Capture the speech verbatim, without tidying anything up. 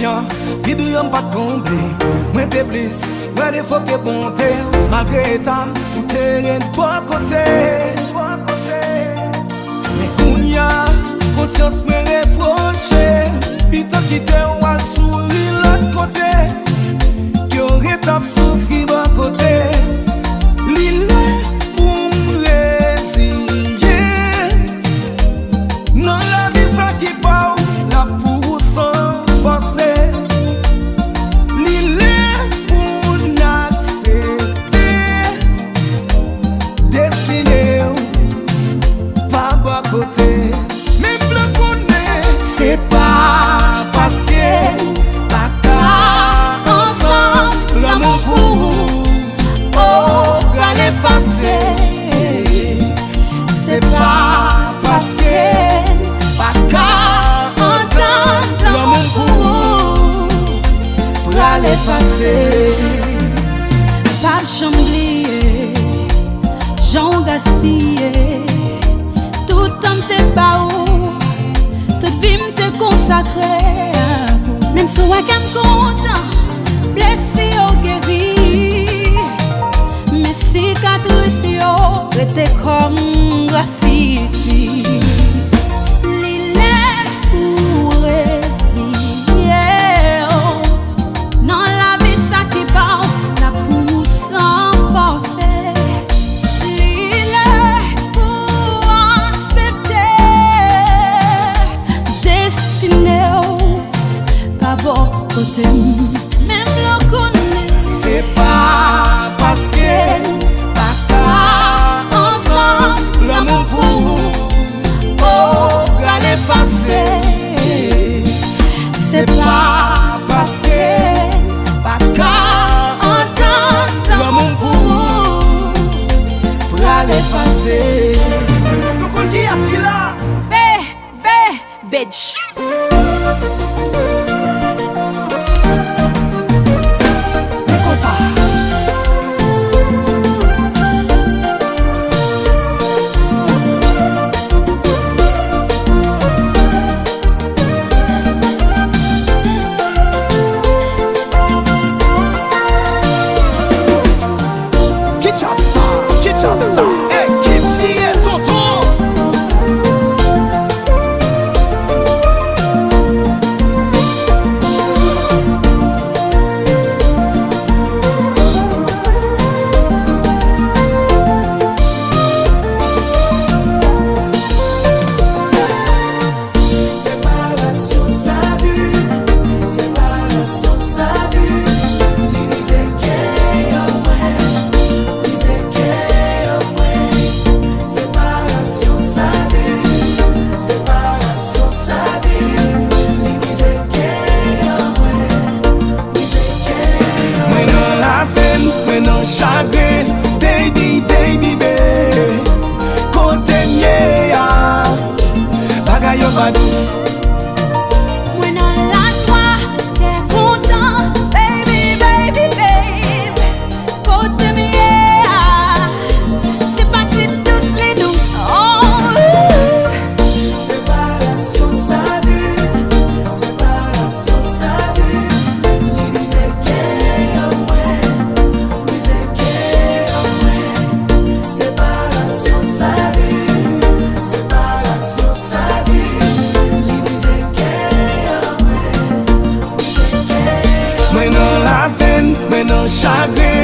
Vid ou yo m pa t konble, mwen te plis wè defo ke bonte. Malgre eta m, ou te ret bò kote. Men kounya, konsyans mwen repwoche m, pito kite w al souri lòt kote, ke w ret ap soufri bò kote. Li lè pou m reziye m nan lavi sa ki pa w, la pou ou san fòse. Li lè pou n aksepte destine w pa bò kote. Men m vle konnen, se pa paske n pa ka ansanm, lanmou pou ou, oh, pral efase. Se pa paske n pa ka antann, lanmou pou ou pral efase. Pa janm bliye jan w gaspiye tout tan m te ba ou, tout vi m te konsakre ak ou. Menm si w wè kè m kontan, blesi yo geri, men sikatris yo rete kòm grafiti. Li lè pou w reziye w nan lavi sa ki pa w, la pou w san fòse. Li lè pou w aksepte destine w pa bò kote m. Menm lè w konnen se pa paske n pa ka ansanm, lanmou pou ou, oh, pral efase. Se pa paske n pa ka antann, lanmou pou ou pral efase. Nou konn kiyès ki la. Be, be, bitch. Ki djaz sa? Ki djaz sa? Ekip li ye tonton. Separasyon sa di, separasyon sa di, li brize kè mwen, brize kè mwen. Separasyon sa di, separasyon sa di, li brize kè mwen, brize kè mwen. Mwen nan lapenn, mwen nan chagren, baby, baby, baby. Kote m ye a, bagay yo pa dous. Mwen nan lajwa, kè kontan, baby, baby, babe. Kote m ye a, se pa ti dous li dous. Oh. Separasyon sa di, separasyon sa di, li brize kè mwen, brize kè mwen. Separasyon sa di, separasyon sa di, li brize kè mwen, brize kè mwen. Mwen nan lapenn, mwen nan chagren.